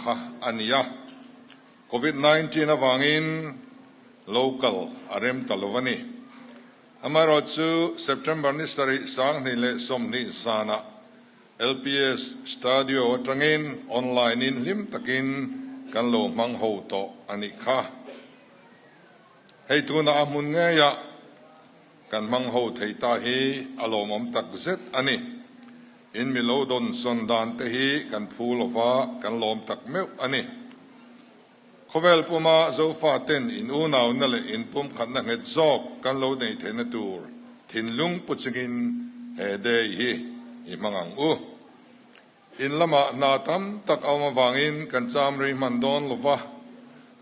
Kha a ni a, Covid 19 avangin lo kal a rem ta lo a ni. Amaherawhchu September ni sarih 2020 zanah LPS Studio atangin online in hlim takin kan lo hmang ho tawh a nih kha. Hei tunah a hmun ngeiah kan hmang ho thei ta hi a lawmawm tak zet a ni. In mi lo dawn sawn dan te hi kan phu lo va, kan lawm tak meuh a ni. Khawvel puma Zofa ten in unauna leh in pumkhatna nghet zawk kan lo nei theihna tur thinlung pu chingin he day hi i hmang ang u. In lamah hna tam tak a awm avangin kan cham rei hman dawn lo va,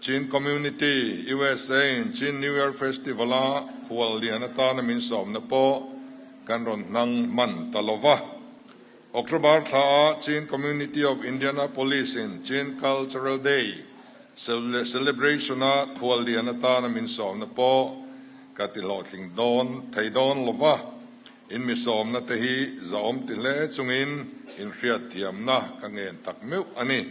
Chin Community USA in Chin New Year Festival a khual lian atana min sawmna pawh kan rawn hnang hman ta lo va. October thla a Chin Community of Indianapolis in Chin Cultural Day Celebration a khual lian atana min sawmna pawh ka ti hlawhtling dawn thei dawn lo va. In mi sawmna te hi zahawm ti hle chungin inhriatthiamna ka ngen tak meuh a ni.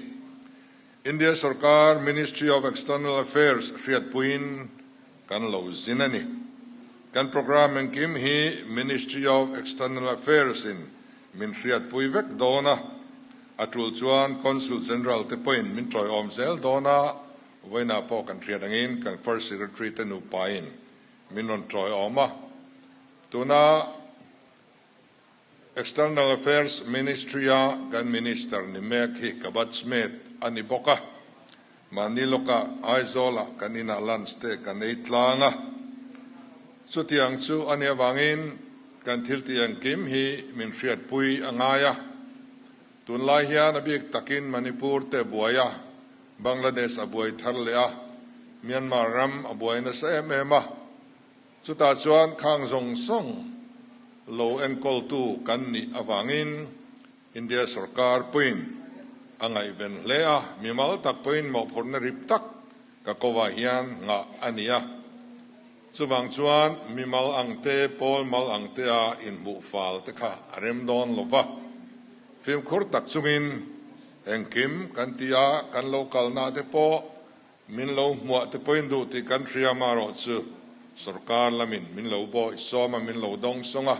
India sorkar Ministry of External Affairs hriatpuiin kan lo zin a ni. Kan programme engkim hi Ministry of External Affairs in min hriatpui vek dawn a, a tul chuan Consul General te pawhin min tawiawm zel dawn a, vawiinah pawh kan hriat angin kan First Secretary te nupain min rawn tawiawm a, tuna External Affairs Ministry-a kan Minister ni mek hi ka batchmate a ni bawk a. Mahni lawkah Aizawlah kan inah lunch te kan ei tlang a. Chutiang chu a nih avangin kan thiltih engkim hi min hriatpui a ngai a. Tunlai hian a bik takin Manipur te buai a, Bangladesh a buai thar leh a, Myanmar ram a buai nasa em em a. Chutah chuan khang zawng zawng lo enkawltu kan nih avangin India sorkar pawhin a ngaihven hle a, mimal tak pawhin mawhphurhna rip tak ka kovah hian nghah a ni a. Chuvang chuan mimal ang te, pawl mal ang tea inhmuh fal te kha a rem dawn lo va. Fimkhur tak chungin engkim kan ti a, kan lo kalna te pawh Min lo hmuah te pawhin duh tih kan hria marawh chu sorkar lamin min lo bawih sawm a, min lo dawng sawng a,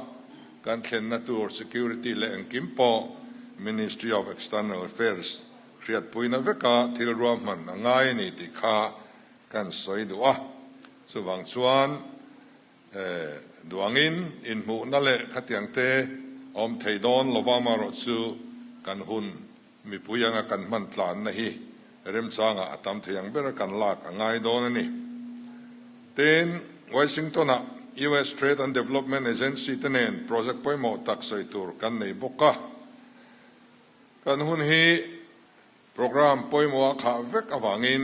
kan thlenna tur security leh engkim pawh Ministry of External Affairs hriatpuina veka thil ruahman a ngai a ni tih kha kan sawi duh a. Chuvang chuan duangin inhmuhna leh khatiang te awm thei dawn lova marawh chu kan hun Mipui anga kan hman tlanna hi remchangah a tam thei ang bera kan lak a ngai dawn a ni. Tin, Washington-ah US Trade and Development Agency te nen project pawimawh tak sawi tur kan nei bawk a. Kan hun hi program pawimawh a khah vek avangin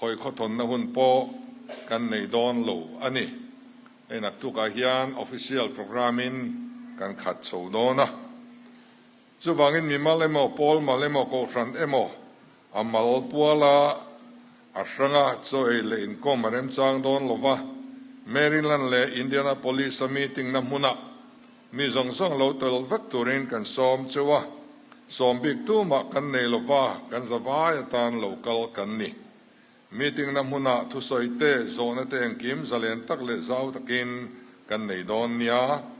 hawi khawthawnna hun pawh kan nei dawn lo a ni. Hei naktukah hian official program-in kan khat chho dawn a. Chuvangin mimal emaw, pawl mal emaw, kohhran emaw, a mal puala a hranga chaw ei leh inkawm a remchang dawn lo va, Maryland leh Indianapolis-a meeting-na hmunah mi zawng zawng lo tel vek turin kan sawm cheu a, sawm bik tumah kan nei lo va, kan zavai atan lo kal kan ni. Meeting-na hmunah thusawi te, zawhna te engkim zalen tak leh zau takin kan nei dawn nia.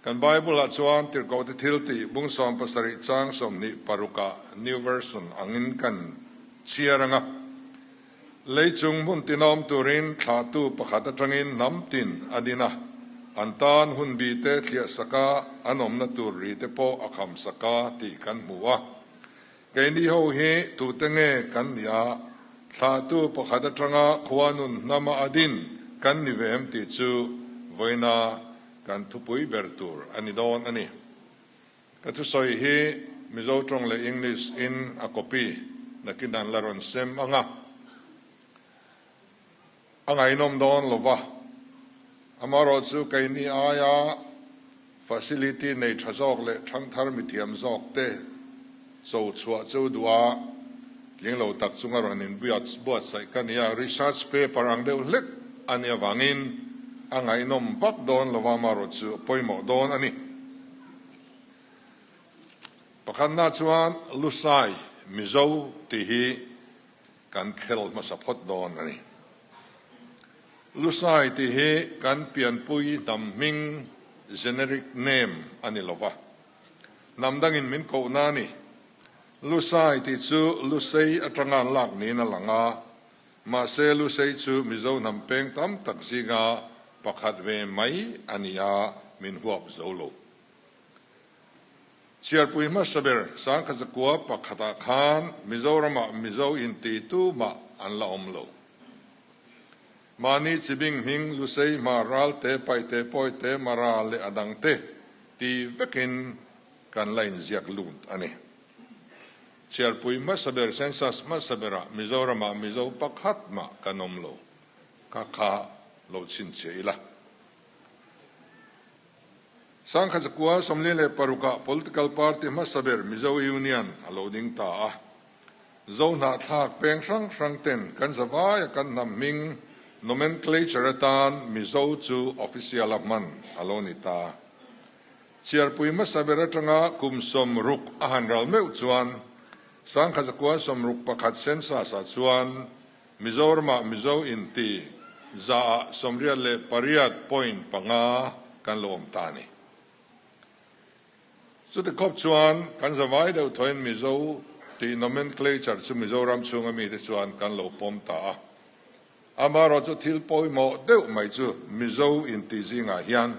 Kan Bible-ah chuan Tirhkohte thiltih bung 17 chang 26ah New Version angin kan chhiar ang a. Lei chung hmun tinawm turin thlahtu pakhat atangin hnam tin a din a, an tan hun bi te thliah saka an awmna tur ri te pawh a kham saka tih kan hmu a. Keini ho hi tute nge kan nih a, thlahtu pakhat atanga khuanun hnama a din kan ni ve em tih chu vawiina Kan thupui ber tur a ni dawn a ni. Ka thusawi hi Mizo tawng leh English in a copy nakin an la rawn sem ang a, a ngaihnawm dawn lo va. Amaherawhchu keini aia facility nei tha zawk leh thangthar mithiam zawk te cho chhuah chu duh a, tling lo tak chunga rawn inbuatsaih ka ni a, research paper ang deuh hlek a nih avangin a ngaihnawm vak dawn lo va, amaherawhchu a pawimawh dawn a ni. Pakhatna chuan Lusai, Mizo, tih hi kan khel hmasa phawt dawn a ni. Lusai tih hi kan pianpui hnam hming, generic name, a ni lova, hnam dangin min kohna a ni. Lusai tih chu Lusei atanga an lak niin a lang a, mahse Lusei chu Mizo hnam peng tam tak zinga pakhat ve mai a ni a, min huap zo lo. Chhiarpui hmasa ber Sangkhazakua pakhatah khan Mizoramah Mizo inti tumah an la awm lo. Mahni chibing hming Lusei, Hmar, Ralte, Paihte, Pawite, Mara leh a dangte ti vekin kan la inziak lut a ni. Chhiarpui hmasa ber Census hmasa berah Mizoramah Mizo pakhat mah kan awm lo. Ka kha lo chhinchhiah ila. Sangkhazakua 46 ah political party hmasa ber Mizo Union a lo ding ta a. Zo hnahthlak peng hrang hrang ten kan zavaia kan hnam hming nomenclature atan Mizo chu official a hman a lo ni ta. Chhiarpui hmasa ber atanga kum 60 a han ral meuh chuan Sangkhazakua 61 census ah chuan Mizoramah Mizo inti zaah 88.5 kan lo awm ta a ni. Chuti khawp chuan kan zavai deuh thawin Mizo tih nomenclature chu Mizoram chhunga mite chuan kan lo pawm ta a. Amaherawhchu chu thil pawimawh deuh mai chu Mizo inti zingah hian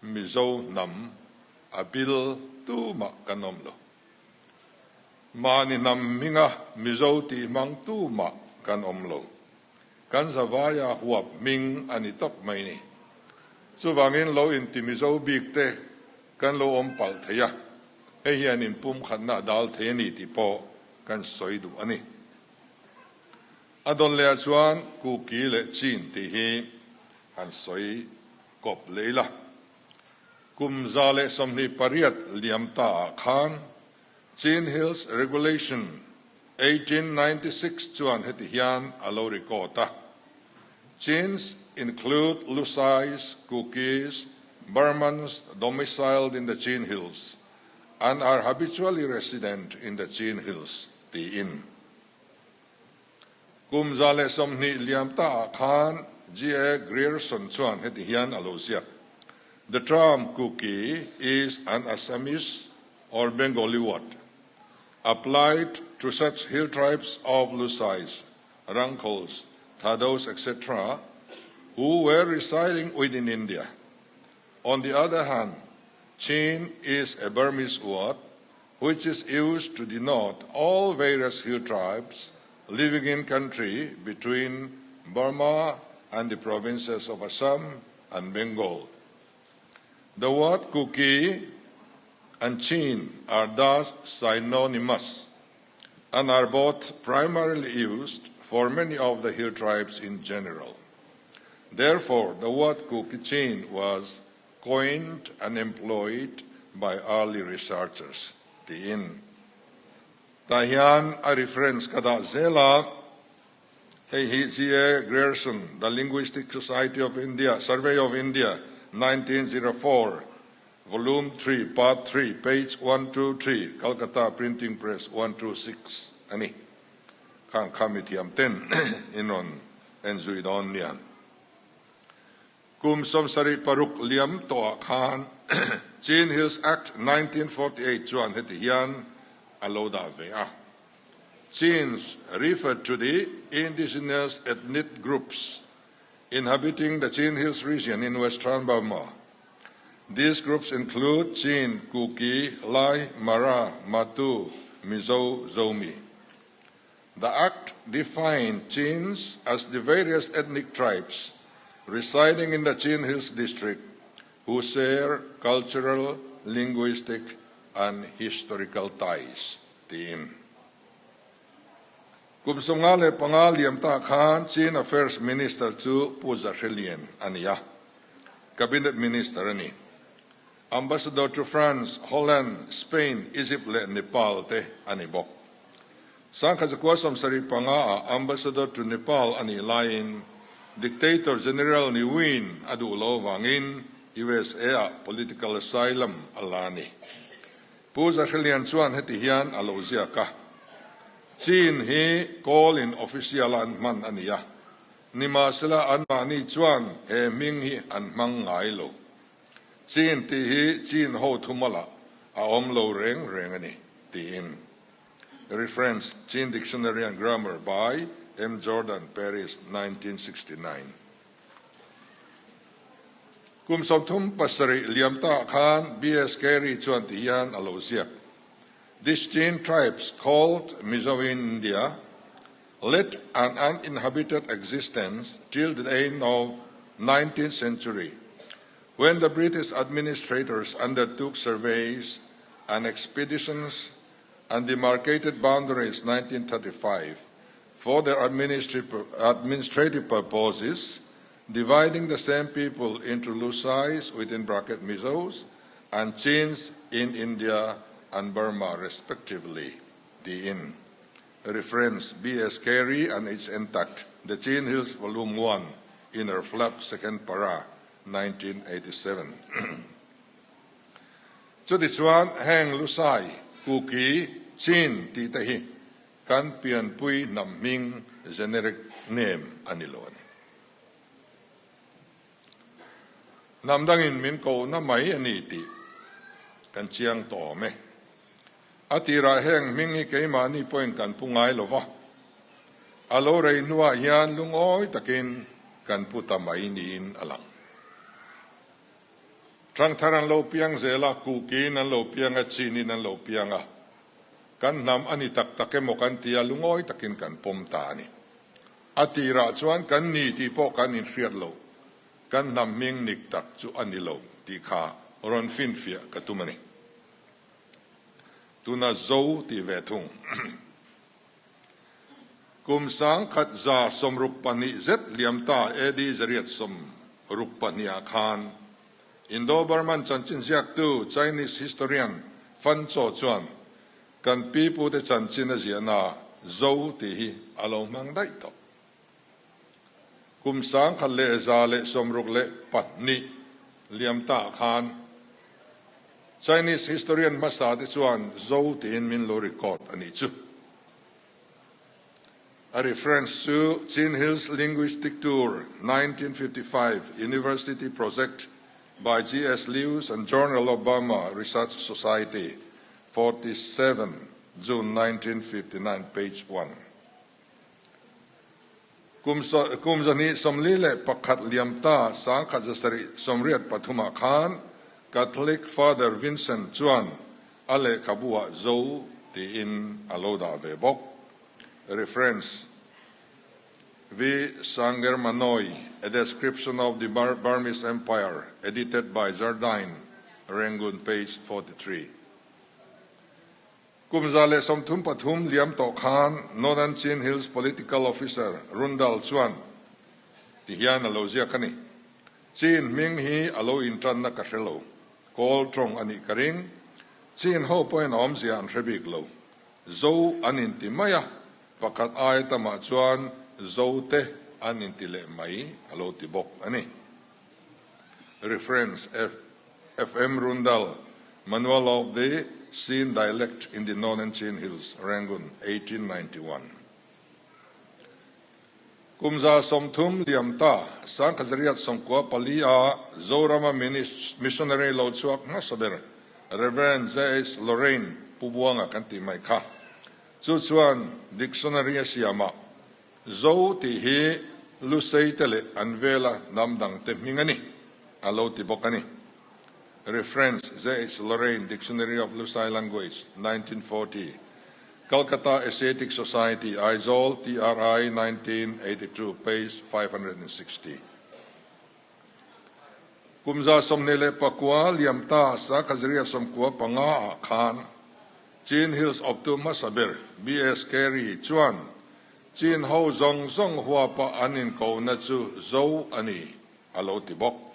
Mizo hnam a bil tumah kan awm lo. Mahni hnam hminga Mizo tih hmang tumah kan awm lo. Kan zavaia huap hming a ni tawp mai ni. Chuvangin lo inti Mizo bik te kan lo awm palh thei a, hei hian inpumkhatna a dal thei a ni tih pawh kan sawi duh a ni. A dawn lehah chuan Kuki leh Chin tih hi han sawi kawp leh ila. Kum 128 liam ta ah khan Chin Hills Regulation 1896 chuan heti hian a lo record a, Chins include Lusais, Kukis, Burmans domiciled in the Chin Hills and are habitually resident in the Chin Hills tiin. Kum 120 liam ta ah khan G.A. Grierson chuan heti hian a lo ziak, The term Kuki is an Assamese or Bengali word applied to such hill tribes of Lusais, Rangkhols, Thados, etc., who were residing within India. On the other hand, Chin is a Burmese word which is used to denote all various hill tribes living in country between Burma and the provinces of Assam and Bengal. The word Kuki and Chin are thus synonymous and are both primarily used for many of the hill tribes in general. Therefore, the word Kuki Chin was coined and employed by early researchers tiin. Tah hian a reference ka dah zel a, hei hi G.A. Grierson, The Linguistic Society of India, Survey of India, 1904, Volume 3, Part 3, page 123, Calcutta Printing Press, 126 a ni. Khang kha mithiam ten in rawn en zui dawn nia. Kum 76 liam tawhah khan Chin Hills Act 1948 chuan heti hian a lo dah ve a. Chins referred to the indigenous ethnic groups inhabiting the Chin Hills region in western Burma. These groups include Chin, Kuki, Lai, Mara, Matu, Mizo, Zomi. The Act defined Chins as the various ethnic tribes residing in the Chin Hills district who share cultural, linguistic and historical ties tiin. Kum 55 liam ta khan Chin Affairs Minister chu Pu Zahrelian a ni a, Cabinet Minister a ni. Ambassador to France, Holland, Spain, Egypt leh Nepal te a ni bawk. 1975 ah Ambassador to Nepal a nih laiin Dictator General Ne Win a duh lo vangin USA ah political asylum a la a ni. Pu Zahrelian chuan heti hian a lo ziak a, Chin hi Kawl-in official-a an hman a ni a, nimahsela anmahni chuan he hming hi an hmang ngai lo. Chin tih hi Chin ho thumalah a awm lo reng reng a ni, tiin. Reference, Chin Dictionary and Grammar by M. Jordan, Paris, 1969. Kum 37 liam ta khan B.S. Carey chuan ti hian a lo ziak. These Chin tribes called Mizo in India led an uninhabited existence till the end of 19th century when the British administrators undertook surveys and expeditions and demarcated boundaries 1935 for their administrative purposes, dividing the same people into Lusais within bracket Mizos and Chins in India and Burma respectively. The in reference B.S. Carey and its intact, The Chin Hills Volume 1, Inner Flap, Second Para, 1987. Chutichuan heng Lusai, Kuki, Chin tih te hi kan pianpui hnam hming generic name a ni lo a ni. Hnam dangin min kohna mai a ni tih kan chiang tawh awm e. A tirah heng hming hi keimahni pawhin kan pu ngai lo va, a lo rei hnuah hian lungawi takin kan pu ta mai niin a lang. Ṭangthar an lo piang zel a, Kukiin an lo piang a, Chinin an lo piang a. Kan hnam a ni tak tak emaw kan ti a, lungawi takin kan pawm ta a ni. A tirah chuan kan ni tih pawh kan inhriat lo, kan hnam hming nik tak chu a ni lo tih kha rawn finfiah ka tum a ni. Tuna Zo tih ve thung. Kum 1162 zet liam ta AD 862 ah khan Indo-Burman chanchin ziaktu Chinese historian Fan Cho chuan kan pipute chanchin a ziahna Zo tih hi a lo hmang daih tawh. Kum 1162 liam ta khan Chinese historian hmasa te chuan Zo tiin min lo record a nih chu. A reference chu Chin Hills Linguistic Tour 1955 University Project by GS Lewis and Journal of Burma Research Society 47 June 1959 page 1. Kum 241 liam ta 1783 ah khan Catholic Father Vincent chuan a lehkhabu ah Zo tiin a lo dah ve bawk. Reference, V. Sanger Manoy, A Description of the Burmese Empire, edited by Jardine, Rangoon, page 43. Kum 133 liam tawh khan Northern Chin Hills Political Officer Rundal chuan ti hian a lo ziak a ni. Chin hming hi a lo intanna ka hre lo. Kawl tawng a nih ka ring. Chin ho pawhin a awmzia an hre bik lo. Zo an inti mai a, pakhat aia tamah chuan Zo te an inti leh mai a lo ti bawk a ni. Reference, FM Rundal, Manual of the Chin Dialect in the Northern Chin Hills, Rangoon, 1891. Kum 130 liam ta, 1894 a Zorama missionary lo chhuak hmasa ber, Reverend J.H. Lorraine Pu Buanga kan tih mai kha. Chu chuan dictionary a siamah Zo tih hi Lusei te leh an vela hnam dang te hming a ni, a lo ti bawk a ni. Reference, J.H. Lorraine, Dictionary of Lusai Language, 1940, Calcutta Asiatic Society, Aizawl, TRI, 1982, page 560. Kum 29 liam ta 1995 ah khan Chin Hills awptu hmasa ber BS Carey chuan Chin ho zawng zawng huapa an inkohna chu Zo a ni, a lo ti bawk.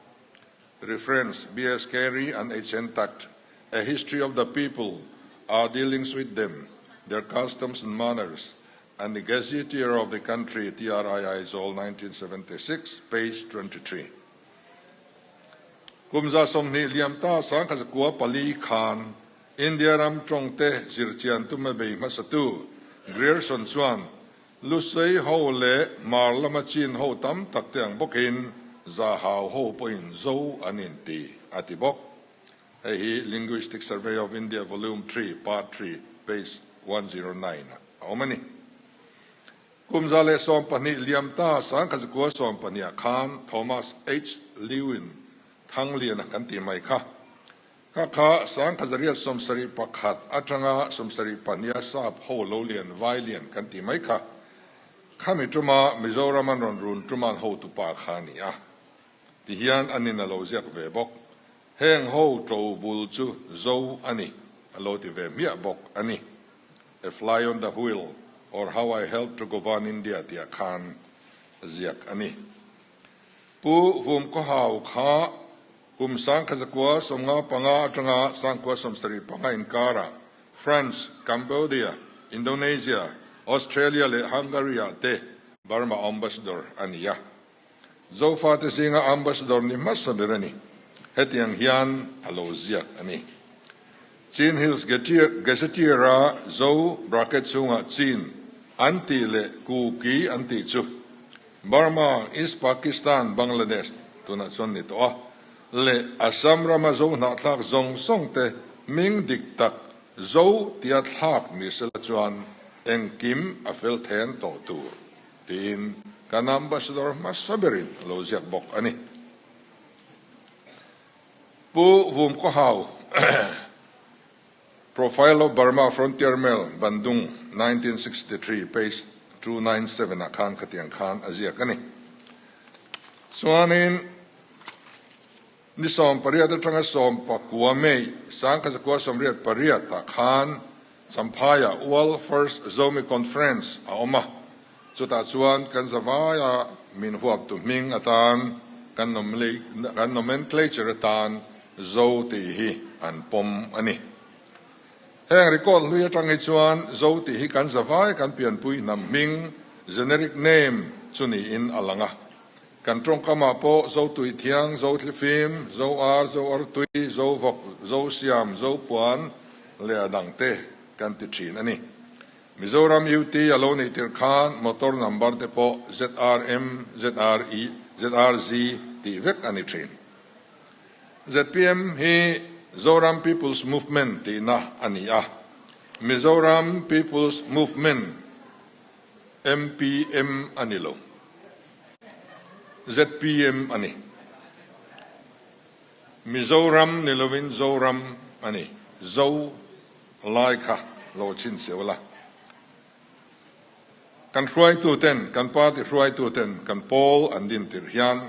Reference, BS Carey and H.N. Tutt, A History of the People, Our Dealings with Them, Their Customs and Manners, and the Gazetteer of the Country, TRI Aizawl, 1976, page 23. Kum 120 liam ta 1904 khan. India ram tawngte zirchian tuma bei hmasatu Grierson chuan Lusei ho leh Hmar lama Chin ho tam tak te ang bawkin Zahau ho pawhin Zo an inti, a ti bawk. Hei hi Linguistic Survey of India Volume Three, Part Three, page 109 ah a awm a ni. Kum 112 liam ta 1912 ah khan Thomas H. Lewin Thangliana kan tih mai kha. Kha kha 1871 atanga 72 a sap ho lo lian vai lian kan tih mai kha. Khami tuma Mizoram an rawn run tuman hotupa kha a ni a. Tihian an in a lo ziak ve bawk. Heng ho to bul chu Zo a ni, a lo ti ve hmiah bawk a ni. A Fly on the Wheel or How I Helped to Govern India tihah khan a ziak a ni. Pu Vumkawhau kha kum 1995 atanga 1975 inkarah France, Cambodia, Indonesia, Australia leh Hungary-ah te Burma Ambassador a ni a. Zofate zinga Ambassador ni hmasa ber a ni. Hetiang hian a lo ziak a ni. Chin Hills Gazetteer-a Zo bracket chhungah Chin an tih leh Kuki an tih chu Burma, East Pakistan, Bangladesh tunah chuan ni tawh a, leh Assam rama Zo hnahthlak zawng zawng te hming dik tak Zo tia thlak ni sela chuan engkim a fel then tawh tur. Tiin kan Ambassador hmasa berin a lo ziak bawk a ni. Pu Vumkawhau, Profile of Burma Frontier Mail, Bandung, 1963, page 297 ah khan khatiang khan a ziak a ni. Chuanin ni 18 atanga 19 May 1988 ah khan Champhaiah World First Zomi Conference a awm a, chutah chuan kan zavaia min huaptu hming atan kan nomenclature atan Zo tih hi an pawm a ni. Heng record hlui atang hi chuan Zo tih hi kan zavai kan pianpui hnam hming, generic name, chu niin a lang a. Kan tawngkamah pawh Zo Tuithiang, Zo Thlifim, Zo Ar, Zo Artui, Zo Vawk, Zo Siam, Zo Puan leh a dangte kan ti thin a ni. Mizoram UT a lo nih tirh khan motor number te pawh ZRM, ZRE, ZRZ tih vek a ni thin. Zpm hi Zoram People's Movement tihna a ni a, Mizoram People's Movement, MPM a ni lo. Zpm a ni. Mizoram ni lovin Zoram a ni. Zo lai kha lo chhinchhiau la. Kan hruaituten, kan party hruaituten kan pawl an din tirh hian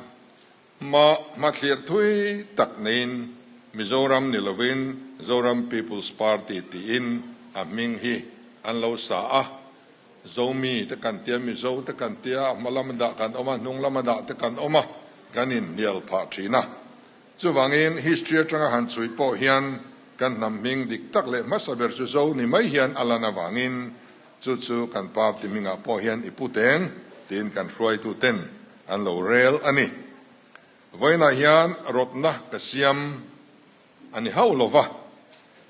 hma hmathlir thui tak neiin Mizoram ni lovin Zoram People's Party tiin a hming hi an lo sa a. Zomi te kan tia, Mizo te kan tia, a hma lama dah kan awm a, hnung lama dah te kan awm a, kan inhnial phah thin a. Chuvangin history atanga han chhui pawh hian kan hnam hming dik tak leh hmasa ber chu Zo ni mai hian a lan avangin chu chu kan party hmingah pawh hian i pu teng tiin kan hruaitu ten an lo rel a ni. Vawiinah hian rawtna ka siam A ni hauh lo va,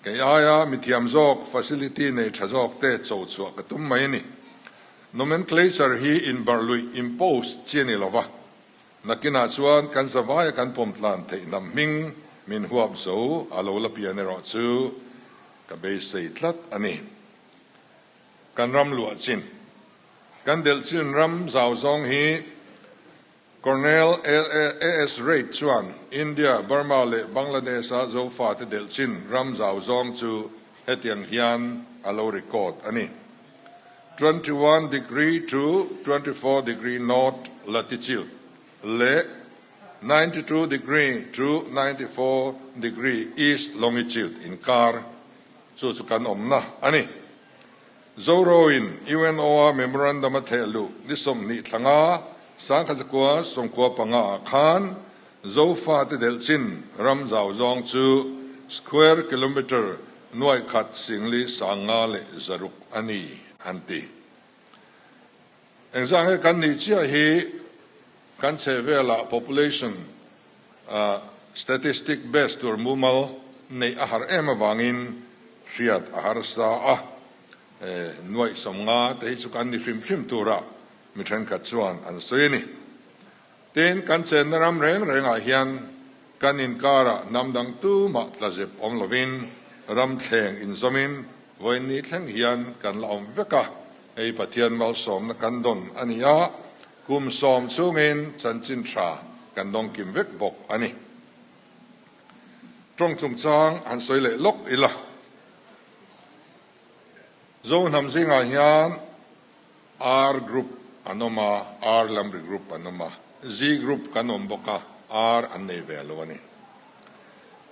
kei aia mithiam zawk, facility nei tha zawk te cho chhuah ka tum mai a ni. Nomenclature hi inbarh luih, impose, chi a ni lo va, nakinah chuan kan zavaia kan pawm tlan theih hnam hming min huap zo a lo la pian erawh chu ka beisei tlat a ni. Kan ram luah chin, kan delh chin ram zau zawng hi Colonel AS Reid chuan India, Burma leh Bangladesh-a Zofate delh chin ram zau zawng chu hetiang hian a lo record a ni, 21 degree to 24 degree north latitude leh 92 degree to 94 degree east longitude inkar chu chu kan awmna a ni. Zoroin UNO-a memorandum a theh luh ni 20 thlanga 1995 ah khan Zofate delh chin ram zau zawng chu square kilometre 1,556 a ni an ti. Engzah nge kan nih chiah hi kan chhehvelah population statistic base tur mumal neih a har em avangin. hriat a harsa a, nuaih 50 te hi chu kan ni hrim hrim tura mi thenkhat chuan an sawi a ni. Tin, kan chenna ram reng rengah hian kan inkarah hnam dang tumah tlazep awm lovin ram thleng inzawmin vawiin thleng hian kan la awm vek a, hei Pathian malsawmna kan dawn a ni a, kum 10 chhungin chanchin tha kan dawng kim vek bawk a ni. Tawng chungchang han sawi leh lawk ila. Zo hnam zingah hian R group an awm a, R lamri group an awm a, Z group kan awm bawk a, R an nei ve lo a ni.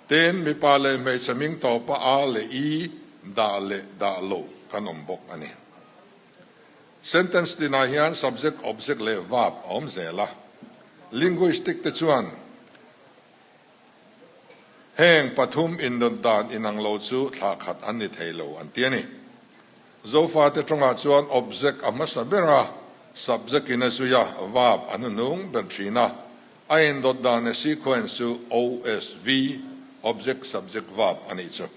Tin, mipa leh hmeichhe hming tawpa A leh I dah leh dah lo kan awm bawk a ni. Sentence tinah hian subject, object leh verb a awm zel a. Linguistic te chuan heng pathum indawt dan inang lo chu thlah khat an ni thei lo an ti a ni. Zofate tawngah chuan object a hmasa ber a, subject in a zui a, verb a hnuhnung ber thin a. A indawt dan leh sequence chu OSV, object subject verb, a nih chu.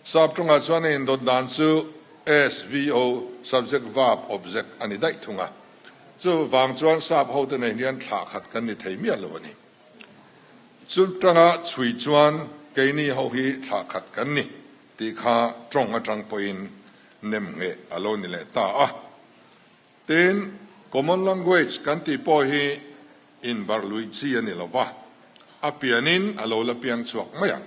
Sap tawngah chuan a indawt dan chu SVO, subject verb object, a ni daih thung a. Chuvang chuan sap hote nen hian thlah khat kan ni thei miah lo a ni. Chu tanga chhui chuan keini ho hi thlah khat kan ni tih kha tawng atang pawhin nem ngheh a lo ni leh ta a. Tin, common language kan tih pawh hi inbarh lui chi a ni lo va, a pianin a lo la piang chhuak mai ang.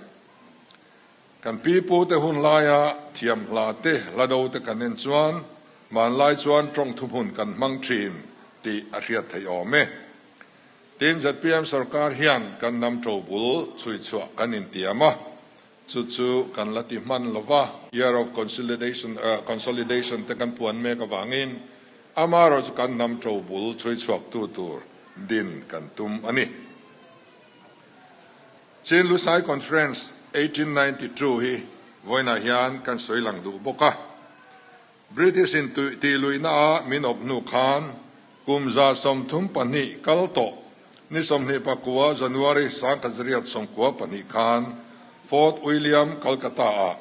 Kan pi pute hun laia thiam hla te, hla do te kan en chuan hmanlai chuan tawng thuhmun kan hmang thin tih a hriat theih awm e. Tin, zpm sorkar hian kan hnam to bul chhui chhuah kan intiam a, chu chu kan la ti hman lo va. Year of Consolidation Consolidation te kan puan mek avangin amaherawh chu kan hnam to bul chhui chhuak tu tur din kan tum a ni. Chin Lusai Conference 1892 hi vawiinah hian kan sawi lang duh bawk a. British in tih luihna a min awp hnu khan kum 132 kal tawh ni 29 January 1992 khan Fort William Calcutta ah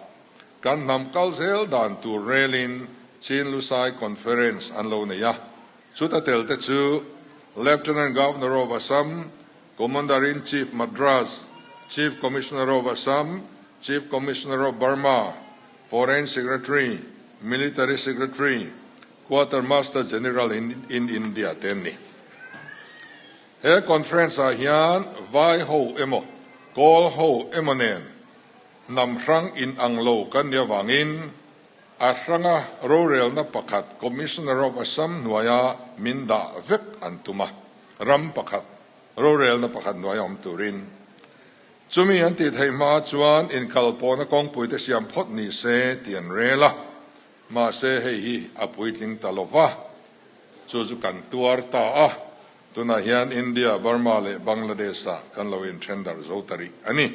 kan hnam kal zel dan tur relin Chin Lusai Conference an lo nei a. Chuta tel te chu Lieutenant Governor of Assam, Commander-in-Chief Madras, Chief Commissioner of Assam, Chief Commissioner of Burma, Foreign Secretary, Military Secretary, Quartermaster General in in India te an ni. He conference ah hian vai ho emaw, kawl ho emaw nen hnam hrang inang lo kan nih avangin a hranga rorelna pakhat Commissioner of Assam hnuaia min dah vek an tum a, ram pakhat rorelna pakhat hnuaia awm turin. Chumi an tih theih hma chuan inkal pawhna kawngpui te siam phawt ni se tih an rel a, mahse hei hi a puitling ta lo va, chu chu kan tuar ta a, tunah hian India, Burma leh Bangladesh ah kan lo inthen darh zo ta rih a ni.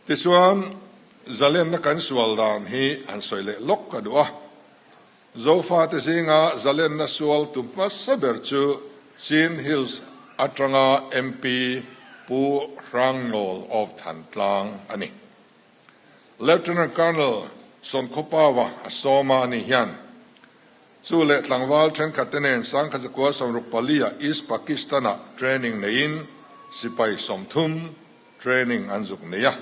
Tichuan, zalenna kan sual dan hi han sawi leh lawk ka duh a. Zofate zinga zalenna sual tu hmasa ber chu Chin Hills atanga MP Pu Hrangnawl of Thantlang a ni. Lieutenant Colonel Sonkhawpawa a sawma a ni hian chu leh tlangval thenkhatte nen 1964 ah East Pakistan-ah training neiin sipai 30 training an zuk nei a.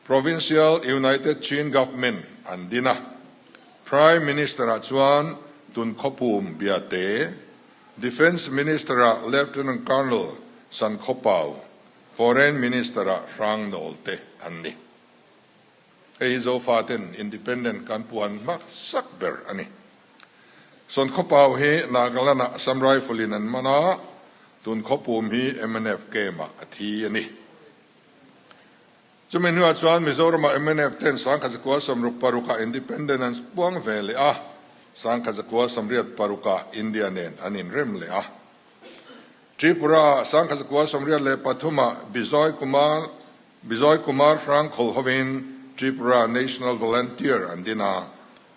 Provincial United Chin Government an din a, Prime Minister-ah chuan Tunkhawpum Biate, Defence Minister-ah Lieutenant Colonel Sankhawpau, Foreign Minister-ah Hrangnawl te an ni. Hei hi Zofaten Independent kan puan hmasak ber a ni. Sankhawpau hi Nagaland-ah Assam Rifle-in an man a, Tunkhawpum hi mnf camp-ah a thi a ni. Chumi hnuah chuan Mizoramah mnf ten 1966 ah Independent an puang ve leh a, 1986 ah India nen an inrem leh a. Tripura ah 1983 ah Bijoy Kumar Bijoy Kumar Hrangkhawl hovin Tripura National Volunteer an din a,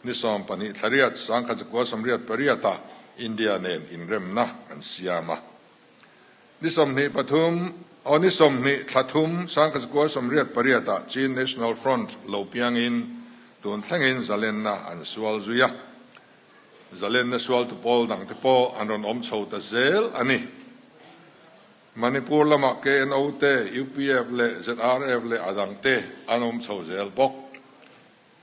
ni 12 thlariat 1988 ah India nen inremna an siam a. Ni 23 aw ni 20 thla thum sangkazkua 88 ah Chin National Front lo piangin tun thlengin zalenna an sual zui a. Zalenna sualtu pawl dangte pawh an rawn awm chho ta zel a ni. Manipur lamah KNO te, UPF leh ZRF leh a dangte an awm chho zel bawk.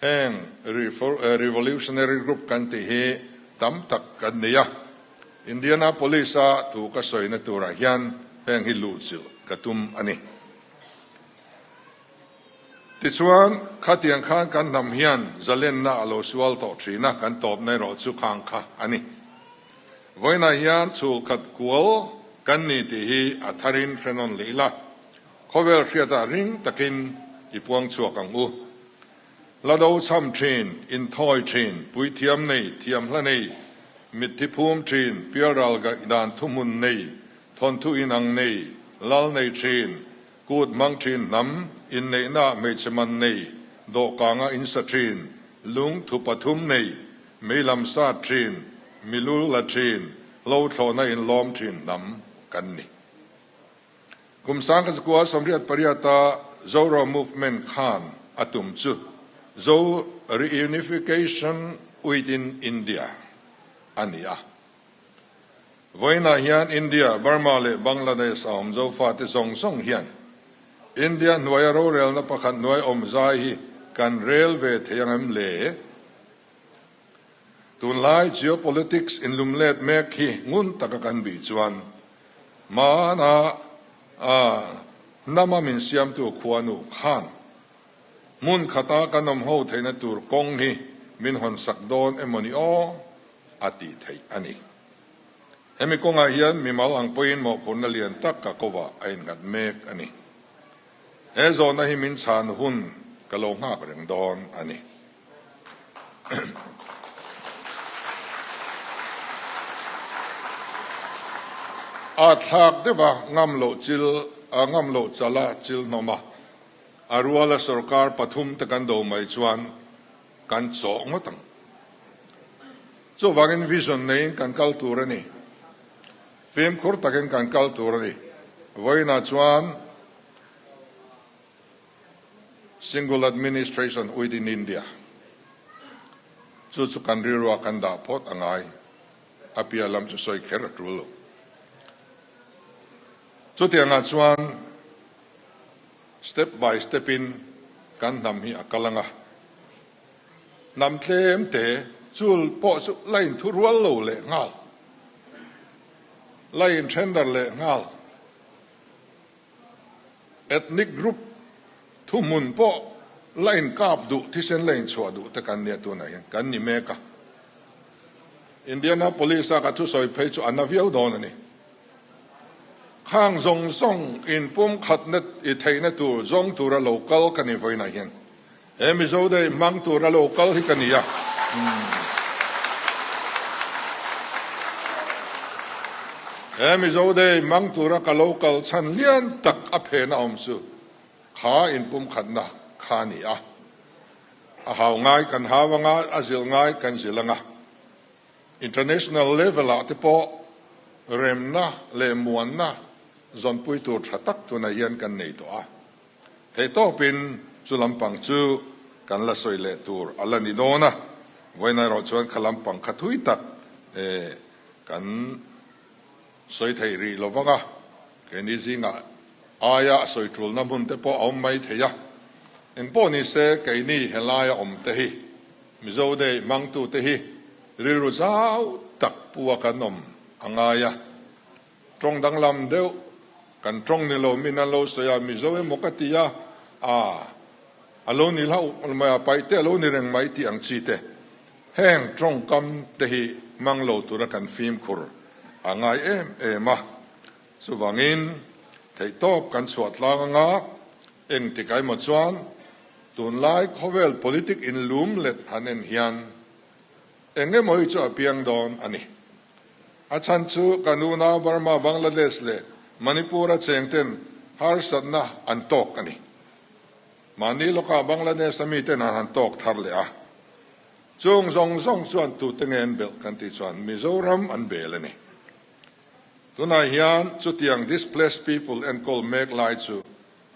Heng revolutionary group kan tih hi tam tak kan nei a, Indianapolis-a thu ka sawina turah hian heng hi luhchilh ka tum a ni. Tichuan, khatiang khan kan hnam hian zalenna a lo sual tawh thin a, kan tawpna erawh chu khang kha a ni. Vawiinah hian chhulkhat kual kan ni tih hi a tharin hre nawn leh ila, khawvel hriatah ring takin i puang chhuak ang u. Hla do chham thin, inthawi thin, puithiam nei, thiamhla nei, mitthi phum thin, pialral gaihdan thuhmun nei, thawnthu inang nei, lal nei thin, Kut hmang thin hnam, inneihna hmeichhe man nei, dawhkanga in sa thin, lung thu pathum nei, mei lam sat thin, mi lul la thin, lo thlawhna in lawm thin hnam kan ni. Kum sangkazkua 88 a Zoro Movement khan a tum chu Zo Reunification within India a ni a. Vawiinah hian India, Burma leh Bangladesh a awm Zofate zawng zawng hian India hnuaia rorelna pakhat hnuai awm zai hi kan rel ve thei ang em le? Tunlai geopolitics inlumlet mek hi ngun taka kan bih chuan hmana hnama min siamtu khuanu khan hmun khata kan awm ho theihna tur kawng hi min hawnsak dawn emawni aw? a tih theih a ni. Hemi kawngah hian mimal ang pawhin mawhphurhna lian tak ka kovah a innghat mek a ni. He zawhna hi min chhan hun ka lo nghak reng dawn a ni. A thlak deuha ngam loh chil a ngam loh chala chil hnawm a, a ruala sorkar pathum te kan do mai chuan kan chawh ngawt ang. Chuvangin vision neiin kan kal tur a ni. Fimkhur takin kan kal tur a ni. Vawiinah chuan Single Administration within India chu chu kan rilruah kan dah phawt a ngai. A piah lam chu sawi kher a tul lo. Chutiangah chuan Step by step in kan hnam hi a kal ang a, hnam tlem te chul pawh chu la in thu rual lo leh nghal, la in tender leh nghal, ethnic group thuhmun pawh la in kap duh, thisen la in chhuah duh te kan nia tunah hian kan ni mek a. Indianapolis a ka thusawi phei chu a na viau dawn a ni. Khang zawng zawng inpumkhatna i theihna tur zawng tura lo kal ka ni vawiinah hian he Mizo Day hmang tura lo kal hi ka ni a. He Mizo Day hmang tura ka lo kal chhan lian tak a phena awm chu kha inpumkhatna kha a ni a. A hau ngai kan hau anga, a zilh ngai kan zilh anga. International level ah te pawh remna leh muanna zawnpui tur tha tak tunah hian kan nei tawh a. Theihtawpin chu lampang chu kan la sawi leh tur a la ni dawn a, vawiin erawh chuan kha lampang kha thui tak kan sawi thei rih lo vang a, keini zingah aia sawi tulna hmun te pawh a awm mai thei a. Engpawh ni se keini helaia awm te hi Mizo Day hmangtute hi rilru zau tak pu a kan awm a ngai a, tawng danglam deuh kan tawng ni lo min an lo sawi a, Mizo emaw ka ti a, a a lo ni hlauh mai a, paih te a lo ni reng mai tih ang chi te, heng tawngkam te hi hmang lo tura kan fimkhur a ngai em em a, chuvangin theihtawp kan chhuah tlang anga engtik emaw chuan Tunlai khawvel politic in lum let han en hian eng emaw hi chu a piang dawn a ni. A chhan chu kan unau Burma, Bangladesh leh Manipur a cheng ten harsatna an tawk a ni. Mahni lawkah Bangladesh a mi ten an han tawk thar leh a. Chung zawng zawng chuan tute nge an belh kan tih chuan Mizoram an bel a ni. Tunah hian chutiang displaced people enkawl mek lai chu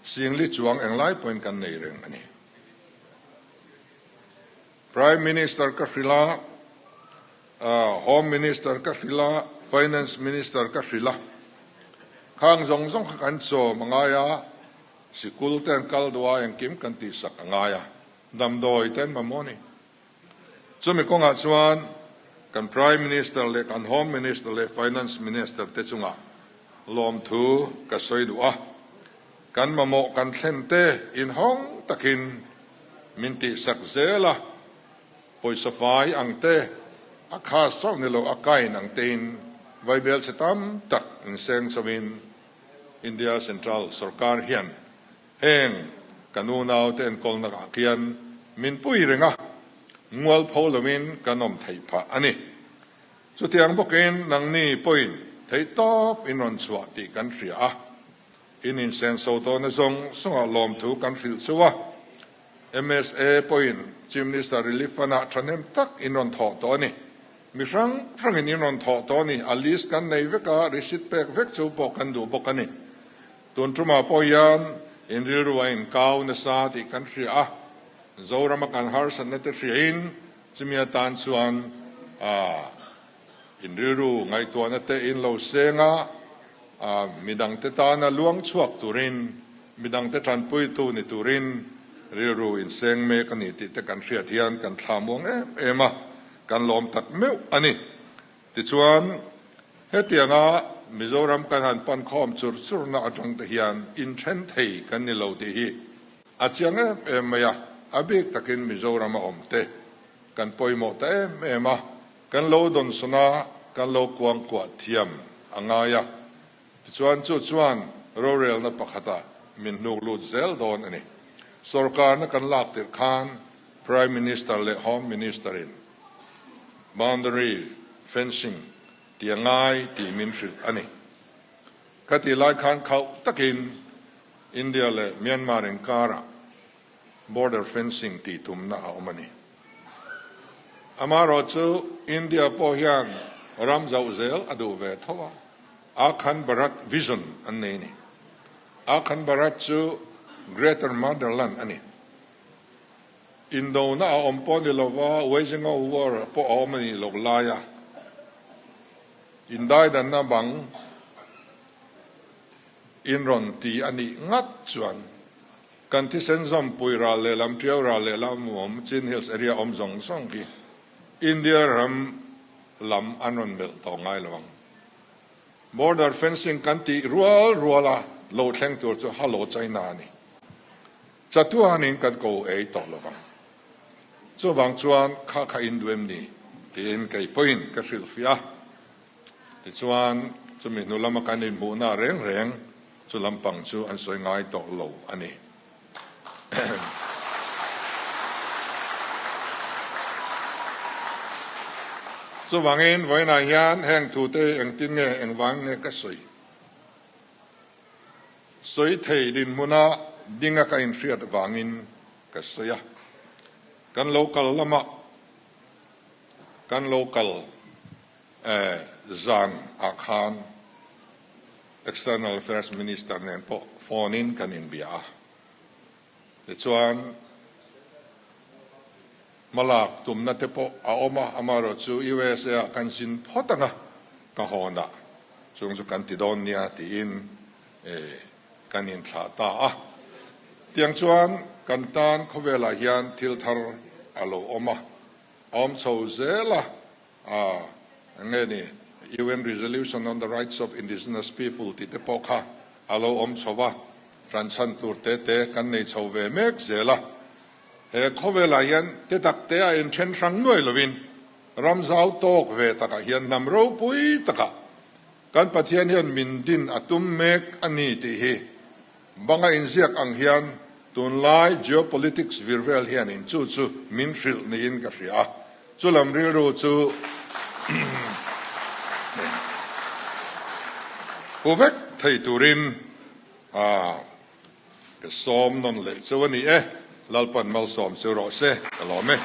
Singli chuang englai pawhin kan nei reng a ni. Prime Minister ka hrilh a, Home Minister ka hrilh a, Finance Minister ka hrilh a. Khang zawng zawng kha kan chawm a ngai a, sikul te an kal duh a, engkim kan tihsak a ngai a, damdawi te an mamawh a ni. Chumi kawngah chuan kan Prime Minister leh kan Home Minister leh Finance Minister te chungah lawmthu ka sawi duh a, kan mamawh kan thlen te inhawng takin min tihsak zel a, pawisa fai ang te, a khas chauh ni lo a kain ang tein vaibel chhe tam tak inseng chauhin India Central sorkar hian Heng kan unaute enkawlna ah khian min pui reng a, mual pho loin kan awm theih phah a ni. Chutiang bawkin nangni pawhin theihtawp in rawn chhuah tih kan hria a, in insenso tawhna zawng zawngah lawmthu kan hrilh chu a. MSA pawhin Chief Minister Relief Fund-ah thahnem tak in rawn thawh tawh a ni. Mi hrang hrangin in rawn thawh tawh a ni. A list kan nei vek a, receipt pek vek chu pawh kan duh bawk a ni. Tun tumah pawh hian in rilru a inkau nasa tih kan hria a, Zorama kan harsatna te hriain chumi atan chuan in rilru ngaihtuahna te in lo seng a, midangte tana luang chhuak turin, midangte tanpuitu ni turin rilru in seng mek a ni tih te kan hriat hian kan thla muang em em a, kan lawm tak meuh a ni. Tichuan, hetianga Mizoram kan han pan khawm chur churna atang te hian inthen thei kan ni lo tih hi a chiang em em mai a, a bik takin Mizoram a awm te kan pawimawh ta em em a, kan lo dawnsawn a, kan lo kuangkuah thiam a ngai a. Tichuan, chu chuan rorelna pakhata min hnuk lut zel dawn a ni. Sorkarna kan lak tirh khan Prime Minister leh Home Minister-in Boundary fencing tih a ngai tih min hrilh a ni. Khatih lai khan khauh takin India leh Myanmar inkarah border fencing tih tumna a awm a ni. Amaherawh chu India pawh hian ram zauh zel a duh ve tho a, Akhand Bharat vision an nei a ni. Akhand Bharat chu Greater Motherland a ni. Indona a awm pawh ni lova, waging of war pawh a awm a nih loh laia indaidanna bang in rawn ti a nih ngat chuan kan thisen zawmpui ral lehlam, Tiau ral lehlam awm, Chin Hills area awm zawng zawng hi India ram lam an rawn melh tawh ngai lo ang. Border fencing kan tih rual ruala lo thleng tur chu Hello China a ni. Chatuanin kan ko ei tawh lo vang. Chuvang chuan kha kha in duh em ni? tiin kei pawhin ka hrilhfiah a. Tichuan, chumi hnu lama kan inhmuhna reng reng chu lampang chu an sawi ngai tawh lo a ni. Chuvangin, vawiinah hian heng thute hi engtin nge, engvang nge ka sawi? Sawi thei dinhmuna dinga ka inhriat vangin ka sawi a. Kan lo kal lamah kan lo kal zan ah khan External Affairs Minister nen pawh phone in kan inbia a. Tichuan hmalak tumna te pawh a awm a, amaherawhchu USA ah kan zin phawt ang a, ka hawnah chung chu kan ti dawn nia tiin kan inthlah ta a. Tiang chuan kan tan khawvelah hian thil thar a lo awm a, a awm chho zel a, eng nge ni UN Resolution on the Rights of Indigenous People tih te pawh kha a lo awm chho va, ranchan tur te te kan nei chho ve mek zel a. He khawvelah hian te tak te a inthen hrang nuai lovin ram zau tawk ve takah hian hnam ropui takah kan Pathian hian min din a tum mek a ni tih hi banga inziak ang hian tunlai geopolitics vir vel hianin chu chu min hrilh niin ka hria a. Chu lam rilru chu pu vek thei turin a Ka sawm nawn leh chu a ni e, Lalpan malsawm chu rawh se, ka lawm e.